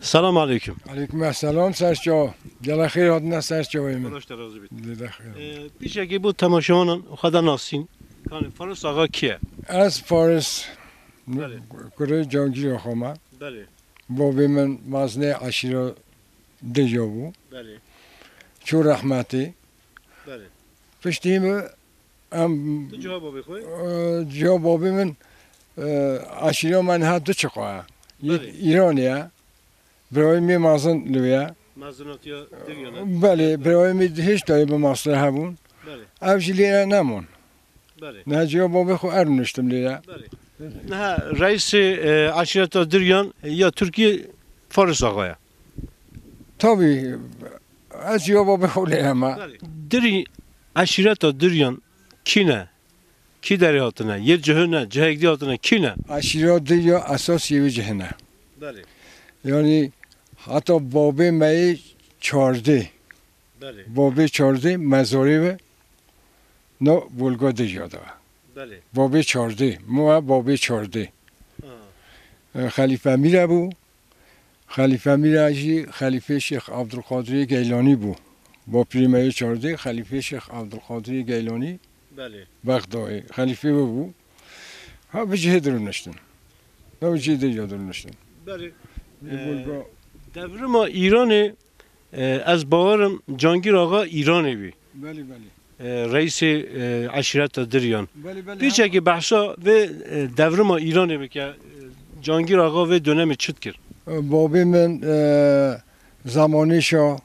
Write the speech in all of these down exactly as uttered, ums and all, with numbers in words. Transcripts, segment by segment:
Selam aleyküm. Aleyküm selam, ser çav. Gele xêr hatine ser çavê min. Baş te razî bît. Lê de xêr. Ee, pîşekî bo temaşevanan xwe de nasîn. Kanê Faris Axa kî ye? Ez Faris, Belê. Kurê Cangîr Axa me. Belê. Bavê min mezinê eşîra Dirya bû. Belê. Çû rehmetê. Belê. Piştî min em Tu ciha babê xwe? E, ciha babê min, e, eşîra me niha du çiqa ye. Yek Belê. Îranê ye. Birayê min mezin li wê ye. Mezinatiya Dirya ne? Belê, birayê min hêşt tayê bi master hebûn. Belê. Ev jî lê ye nemûn. Belê. Niha ciha babê xwe er niştim lê ye. Belê. Niha reîsê, e, eşîreta Diryan ya Tirkiyê Faris Axa ye. Tabii, ez ciha babê xwe lê ye me. Belê. Dirî, eşîreta Diryan kî ne? Kî derê hatine? Yê cihê ne, cihek dî hatine, kî ne? Eşîra Dirya esas yê wî cihê ne. Belê. Yanî heta babê me yê çardê. Belê. Babê çardê mezarê ve na Volga Dirya de. Belê. Babê çardê. Mû e babê çardê. Ha. E, Xelîfe Mîre bû. Xelîfe Mîra jî xelîfê Şêx Abdulqadirê Geylanî bû. Bapîrê me yê çardê xelîfê Şêx Abdulqadirê Geylanî Belê. Bexdayê. Xelîfê wê bû. Ha bi cihê dirûniştin. Ha bi cihê Dirya dirûniştin. Belê. Li Ee, Bulga- Devrima Îranê, e, ez bawerim Cangîr Axa Îranê bî. Belê, belê. E, reîsê, e, eşîreta Diryan. Belê, belê, Pîçekî behsa vê, e, devrima Îranê bike, e, Cangîr Axa vê dönemê çi dikir? Babê min, e, zamanê şa,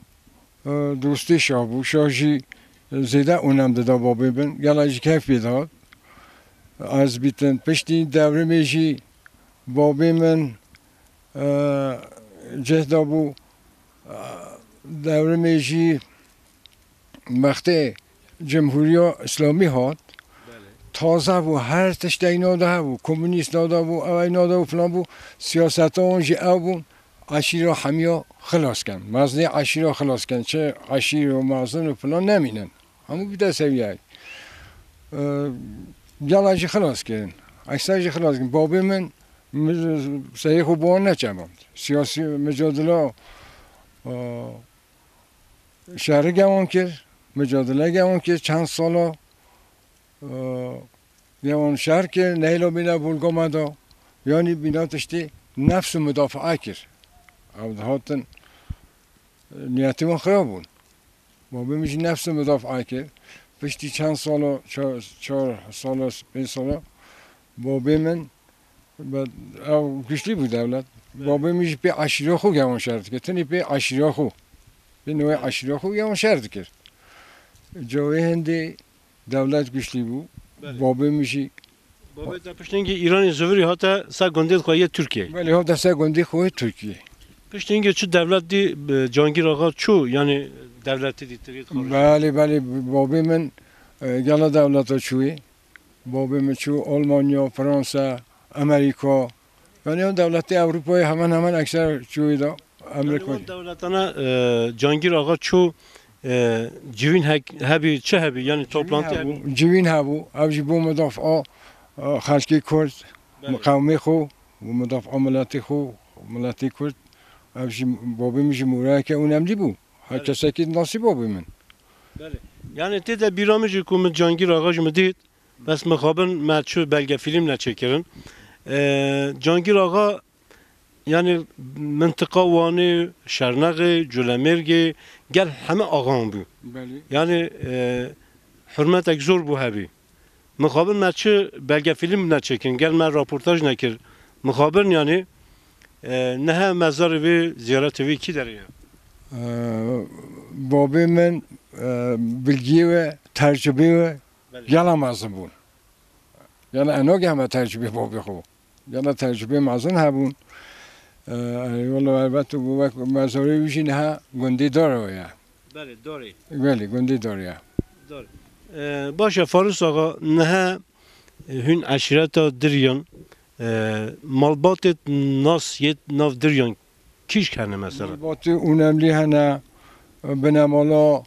e, dostê şa bû. Şa jî zêde onem dida babê min. Gela jî keyf pê dihat. Ez bîtin. Piştî devrimê jî babê min, e, cih dabû. E, devrimê jî Wextê Cumhuriya Îslamî hat, Belê. Taze bû, her tişt eyna de hebû, komunîst nada bû, ew eyna de bû, filan bû, siyaseta wan jî ew bûn, eşîra hemiya xilas kin, mezinê eşîra xilas kin, çi eşîr û mezin û filan nemînin. Hemû bide sewiyayê. Ee, gela jî xilas kirin, ekser jî xilas kirin. Babê min, min seyê xwe bi wan neçemand. Siyasî micadila, ee, Şerî gewon kir, micadele gewon kir, çend sala, e, gewon şer kir, neylo bîne bulgoma da, yanî bîna tiştî nefs û mudafaa kir. Ew dihatin, e, niyetî wan xirab bûn. Babê min jî nefs û mudafaa kir. Piştî çend sala, çar, çar sala, pênc sala, babê min Be-, ew güçlü bû dewlet. Evet. Babê min jî pê eşîra xwe gewon şer dikir. Tenê pê eşîra xwe. Pê newê Evet. eşîra xwe gewon şer dikir. Cawê hindê dewlet güçlü bû. Belê. Babê min jî Babê te piştî hingê Îranê zivirî hate ser gundê xwe yê Tirkiyeyê. Belê, hate ser gundê xwe yê Tirkiyeyê. Piştî hingê çi dewlet dî, e, Cangîr Axa çû, yanî dewletê dî tirî xwe. Belê, belê, babê min, e, gela dewleta çûyê. Babê min çû Almanya, Fransa, Amerîka. Yanî ew dewletê Ewropayê hemen hemen ekser çûyê de Yanî Amerîka. Wan dewletana, e, Cangîr Axa çû, e, civîn hek-, hebî, çi hebî? Yanî toplantî hebî? Civîn hebû, civîn hebû. Ev jî bo mudafaa, e, xelkê Kurd, Belê. Qewmê xwe, bo mudafaa miletê xwe, miletê Kurd. Ev jî babê min jî mûrayeke önemli bû. Her Belê. Kesekî nasî babê min. Belê. Yanî tê de bîra min jî ku min Cangîr Axa ji min dît, bes mixabin me çû belgefîlm neçêkirin. Ee, Cangîr Axa, yanî mintiqa Wanê, Şernexê, Colemêrgê, gel heme axan bû. Belê. Yanî, e, hurmetek zor bû hebî. Mixabin me çi belgefîlm neçêkin, gel me raportaj nekir. Mixabin yanî, e, niha mezarê vê, ziyaretê vê kî derê ye? Ee, babê min, e, bilgiyê we, tecrübê we, Belê. Gela mezin bûn. Gela eno geh me tecrübê babê xwe. Gela tecrübê mezin hebûn. Ee, wala elbet bu wek mezarê wî jî niha gundê Daro ye. Belê, Dorê. Belê, gundê Daro ye. Dor. Ee, baş e, Farus Axa, niha, e, hûn eşîreta Diryan, e, malbatê nas yê nav Diryan Kîşk hene mesela? Malbatê önemli hene, binemala,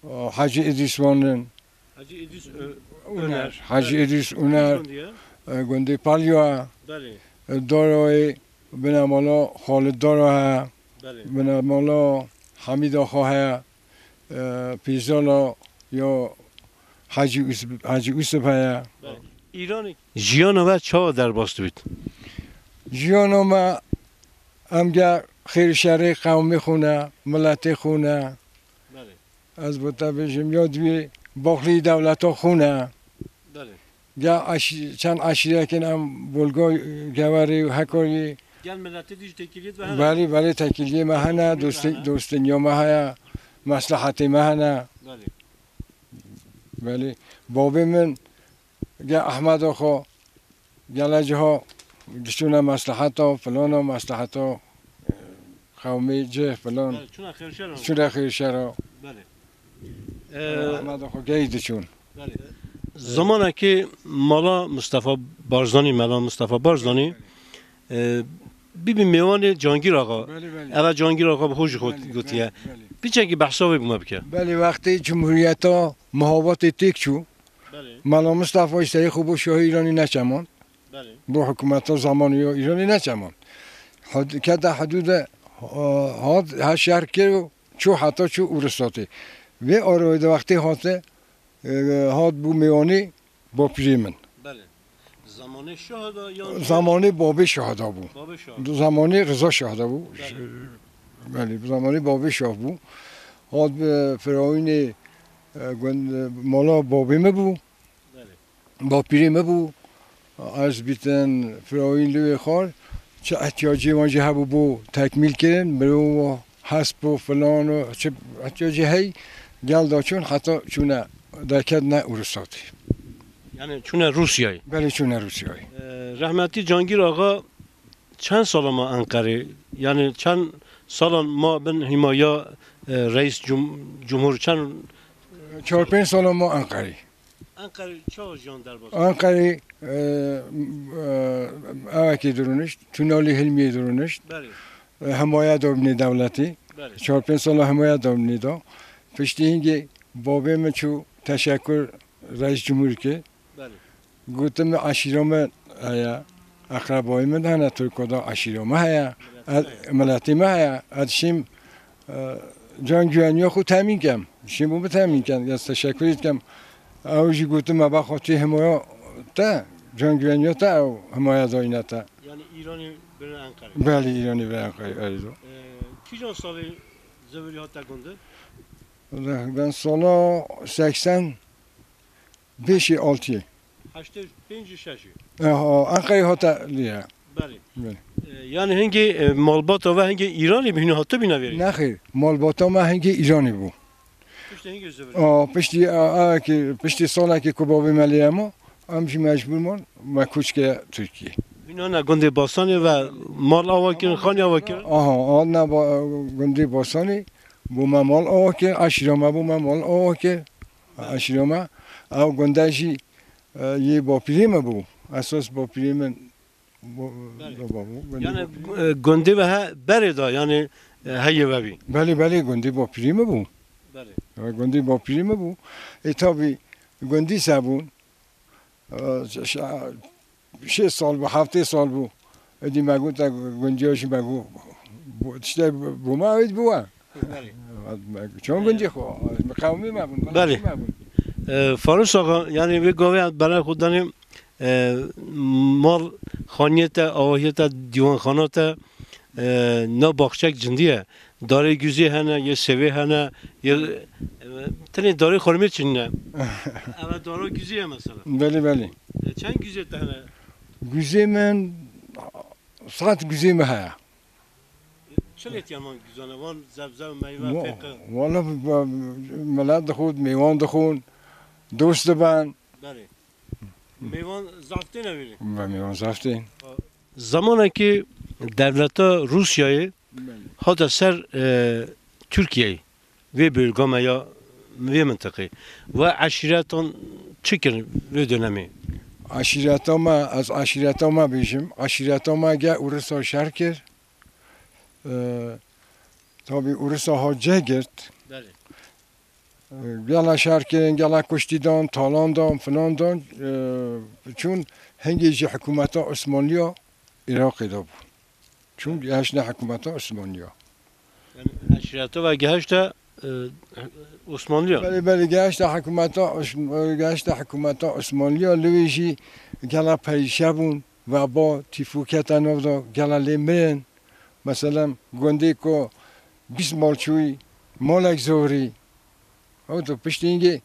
e, Hacı İdris Van'ın. Hacı İdris Ö-, Öner. Öner. Hacı Belê. İdris Öner, Kîşk diye. E, gundê Palya, Belê. E, Daroyê binemala Xalid Daro he. Belê. Bina mala Hamîda xwe heye, e, Pîzala ya Hacî Us-, Hacî Usip heye. Belê. Îranê jiyana we çawa derbas dibît? Jiyana me em ge xêr û şerê qewmê xwe ne, miletê xwe ne. Belê. Ez bo te bêjim, ya divê baxlî dewleta xwe ne. Belê. Ge eş-, çend eşîrekên em Bolga, Gewerê û Hekarî. Gel miletê dî ji tekiliyê ve hene. Belê, belê, tekiliyê me hene, Tekiliyê dostin-, hene. Dostiniya me heye, meslehetê me hene. Belê. Belê. Babê min ge Ehmeda xwe, gele ciha diçûne mesleheta, filana mesleheta, e, qewmê cih filan. Belê, çûne xêrşera. Çûne xêrşera. Belê. Ee, Ehmeda xwe geyî diçûn. Belê. Zamanekî mala Mustafa Barzanî, Mela Mustafa Barzanî, e, bibî mêwanê Cangîr Axa. Belê, belê. Eve Cangîr Axa bi xwe jî xwe Belê, gotiye. Belê, belê. Piçekî behsa wê bi me bike. Belê, wextê Cumhuriyeta Mihabatê têk çû, Belê. Mela Mustafa ji serê xwe bo şahê Îranê neçeman. Belê. Bo hikûmeta zamanê ya Îranê neçeman. Hud-, kete hidûde, e, hat, ha şer kir û çû heta çû Ûrusatê. Vê aroyê de wextê hate, e, hat bû mêwanê bapîrê min. Belê. Zamanê şaha da yan Zamanê babê şaha da bû. Babê şaha. Zamanê Riza şaha da bû. Belê. Belê, zamanê babê şah bû. Hat bi firawînê, e, gund-, mala babê min bû. Belê. Bapîrê min bû. Ez bîtin firawîn li wê xar. Çi ihtiyacê wan jî hebû bo tekmîl kirin. Mirov hesp û filan û çi ihtiyacê hey gel da çûn heta çûne derketine Ûrusatê. Yani çûne Rûsyayê? Belê, çûne Rûsyayê. Ee, rehmetî Cangîr Axa çend sala ma Enqerê? Yani çend salan ma bin hîmaya, e, reis cum-, cumhur çend Çar pênc sala ma Enqerê. Enqerê çawa jiyan derbas? Enqerê, e, e, evekê dirûnişt, tûnalî Hilmiyê dirûnişt. Belê. E, himaya da binê dewletê. Belê. Çar pênc sala himaya da binê da. Piştî hingê babê min çû teşekur reis cumhurkê. Belê. Gotim, eşîra min heye, eqrebayê min hene, Tirko da eşîra min heye, Miletê ez, me heye. Miletê min heye. Ez şîm, e, can güveniya xwe temîn kem. Şîm û min temîn kem. Ez teşekkür dikim. Ew jî gotim, me bexwe tê himaya te, can güveniya te ew himaya dayîne te. Yani Îranê bine Enqerê? Belê, Îranê bine Enqerê, erê do. Ee, kîjan salê zevirî hate gunde? Ben sala seksen beşê altiyê. Heştê pênc û şeşê. E, ha, Enqerê hate liye. Belê. Belê. E, yani hingê, e, malbata ve hingê Îranê bi hûn hatibîne vêrê? Nexêr, malbata me hingê Îranê bû. Piştî hingê zevirê? A, piştî, a, a, ki, piştî salekê ku babê me lê hema, em jî mecbûr man, me koç ke Tirkiye. Hûn hane gundê Basanê ve mal awa kirin, xanî awa kirin? Aha, ana ba-, gundê Basanê, bû me mal awa kir, eşîra me bû me mal awa kir. Eşîra me, ew gunda jî, e, yê bapîrê me bû. Esas bapîrê min bo-, Belê. Baba bû. Yani, e, gundê ve he berê da, yani, e, heyê ve bî. Belê, belê, gundê bapîrê me bû. Belê. E, gundê bapîrê me bû. E, tabi gundî se bûn. E, ş-, ş-, şêst sal bû, heftê sal bû. Êdî me got, te gundiya jî me got, bu, tiştê bu, bu me êd bû we. Belê. Me, çon gundî xwe, me qewmî me bûn, Belê. Me bûn. E, Farûs Axa, yani vê gavê bere xwe danê, e, mal xaniyê te, awahiyê te, dîwanxana te, e, na baxçek cindî ye. Darê guzê hene, yê sêvê hene, yê, e, tenê darê xurmê çinine. Eve dara guzê ye mesela. Belê, belê. E, çend guzê te hene? Guzê min, sed guzê min heye. Çi lê tiya man guzane? Van zebze û meyve, Wa-, fêqi. Wala b-, b-, milet dixwin, mêwan dixwin, dost dibin. Belê. Mêwan zaf têne vêrê? Ve mêwan zaf tên. Zamanekî dewleta Rûsyayê Belê. Hate ser, e, Tirkiyeyê, vê bölga me ya vê mintiqê. We eşîretan çi kirin vê dönemê? Eşîreta me, ez eşîreta me bêjim. Eşîreta me ge Ûrisa şer kir. E, tabi Ûrisa ha cih girt. Belê. Gela şer kirin, gela kuştî dan, talan dan, filan dan, e, çûn hingê jî hikûmeta Osmanliya Iraqê de bû. Çûn gehaştine hikûmeta Osmanliya. Şireta ve gehişte, e, Osmanlıya. Belê, belê, gehişte hikûmeta Os-, gehişte hikûmeta Osmanlıya, li wê jî gela perîşe bûn, veba, tîfû kete nav de, gela lê mirin. Mesela, gundê ku bîst mal çûyî, malek zorî. Ew tu piştî hingê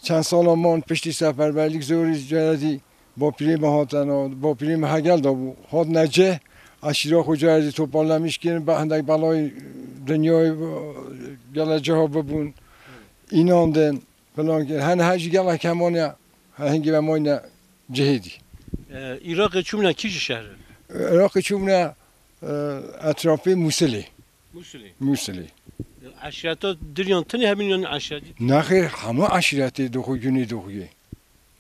çend sala man piştî seferberlîk zorî caredî bapîrê me hatine, bapîrê me hegel de bû. Hatine cih, eşîra xwe caredî toparlemiş kirin, be hindek belayê dinyayê gele ciha bibûn, înandin, filan kirin. Hene her jî gelek hemaniye, her hingê me mayne cihê dî. E, Iraqê çûmine kî ji şehre? Iraqê çûmine, e, etrafê Mûsilê. Musilê. Musilê. Eşîreta diriyan tenê hebîn yan eşîretî? Nexêr, hemû eşîretê doxu, gunê doxuyê.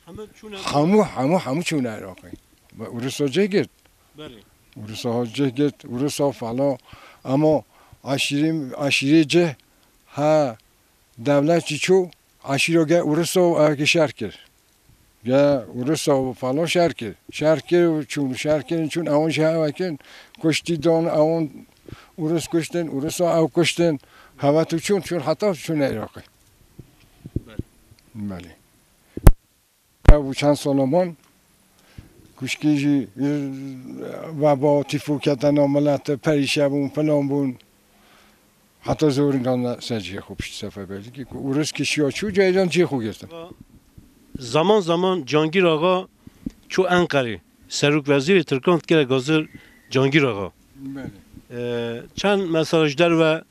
Hemû çûne. Hemû, hemû, hemû çûne Iraqê. Ve Urus o cih girt. Belê. Urus o cih girt, Urus o felo. Ama eşîrê, eşîrê cih, ha, dewlet jî çû, eşîro ge Urus o, e, ke şer kir. Ge Urus o felo şer kir. Şer kir û çûn, şer kirin, çûn, ewan jî hewe kirin. Kuştî dan, ewan Urus kuştin, Urus o ew kuştin. Hewe tu çûn, çûn heta çûne Iraqê. Belê. Belê. Ew çend sala man, kuşkî jî, e, veba, tîfû kete nav milet, perîşe bûn, filan bûn. Heta zorin gana ser cihê xwe piştî seferberlîkê ku Urus kişiya çû, cayê can cihê xwe girtin. Zaman zaman Cangîr Axa çû Enqerê. Serok wezîrê Tirkan dikire gazir Cangîr Axa. Belê. E, çend mesela ji derve,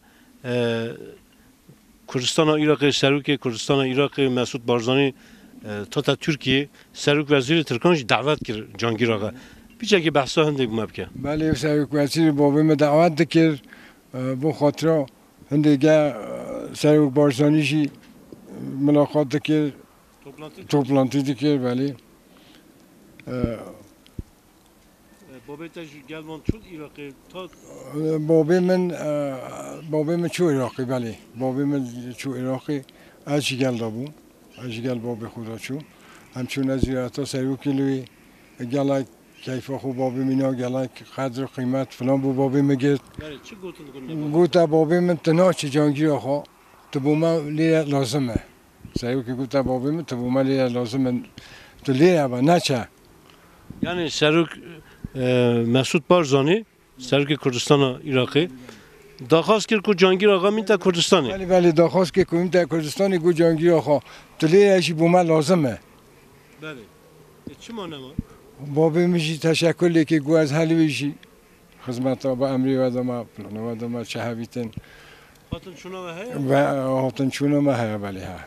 e, Kurdistana Iraqê, Serokê Kurdistana Iraqê Mesûd Barzanî, e, hate Tirkiyê, Serok Wezîrê Tirkan jî davet kir Cangîr Axa. Piçekî behsa hindê bi me bike. Belê, Serok Wezîrê bavê min davet dikir, e, bo xatira hindê ge, e, Serok Barzanî jî milaqat dikir, toplantî dikir, belê. E, E, babê te ji gel van çûn Iraqê? Ta E, babê min, e, babê min çû Iraqê, belê. Babê min çû Iraqê. Ez jî gel de bûm. Ez jî gel babê xwe de çûm. Em çûne ziyareta Serokê li wê. Gelek keyfa xwe babê min ya, gelek qedr û qîmet filan bû babê min girt. Belê, çi gotin gundê babê? Gote babê min, tu naçî Cangîr Axa, tu bo me lê lazim e. Serokê gote babê min, tu bo me lê lazim e. Tu lê be, neçe. Yani Serok, e, Mesûd Barzanî, Serokê Kurdistana Iraqê, daxwaz kir ku Cangîr Axa mîte Kurdistanê. Belê, belê, daxwaz kir ku mîte Kurdistanê, got Cangîr Axa, tu lê ye jî bo me lazim e. Belê. E, çima nema? Babê min jî teşekkür lê kir, got ez helê wê jî xizmeta bi emrê we de me, planê we de me, çi hebîtin. Hatin çûna we heye? Ve hatin çûna me heye, belê he.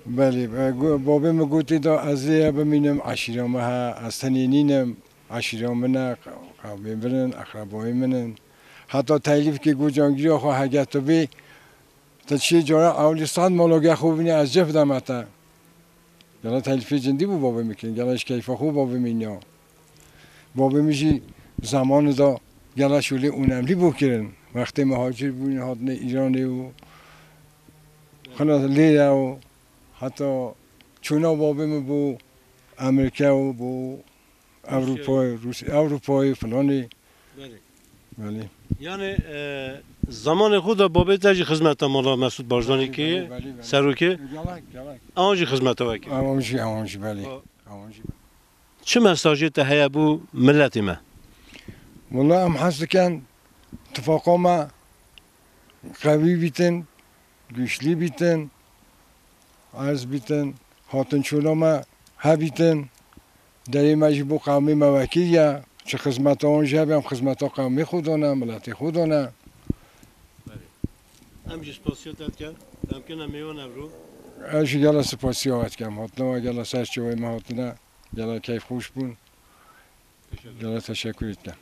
Baş e. Belê, e, go-, babê min gotê da ez lê bimînim, eşîra me he, ez tenê nînim, eşîra min e, qewmê min in, eqrebayê min in. Heta teklîfkê got Cangîr Axa hege tu bê, tu çi cara ewlî sed mala ge xwe bîne ez cih deme te. Gela teklîfê cindî bû babê min kirin, gela ji keyfa xwe babê min ya. Babê min jî zamanê de gela şûlê û nemlî bû kirin. Wextê muhacir bûn, hatine Îranê û xina lê ye û heta çûna babê min bû Amerîka û bû Ewropayê, Rûsya, Ewropayê filanê. Belê. Belê. Yani, e, zamanê xwe de babê te jî xizmeta mala Mesûd Barzanî kiriye, belê, belê, belê. Serokê. Gelek, gelek. Ewan jî xizmeta we kiriye. Ewan jî, ewan jî, belê. Ha. Ewan jî. Çi mesajê te heye bo miletê me? Wela em hez dikin tifaqa me qewî bîtin, güçlü bîtin, erz bîtin, hatin çûna me hebîtin, derê me jî bo qewmê me wekî ye, çi xizmeta wan jî hebe, em xizmeta qewmê xwe dane, miletê xwe dane. Em jî spasiya te dikin, em kine mêwan evro. Ez jî gela spasiya we dikim, hatina we gela ser çavê me hatine, gela keyfxweş bûn. Teşekkür. Gela teşekkür dikim.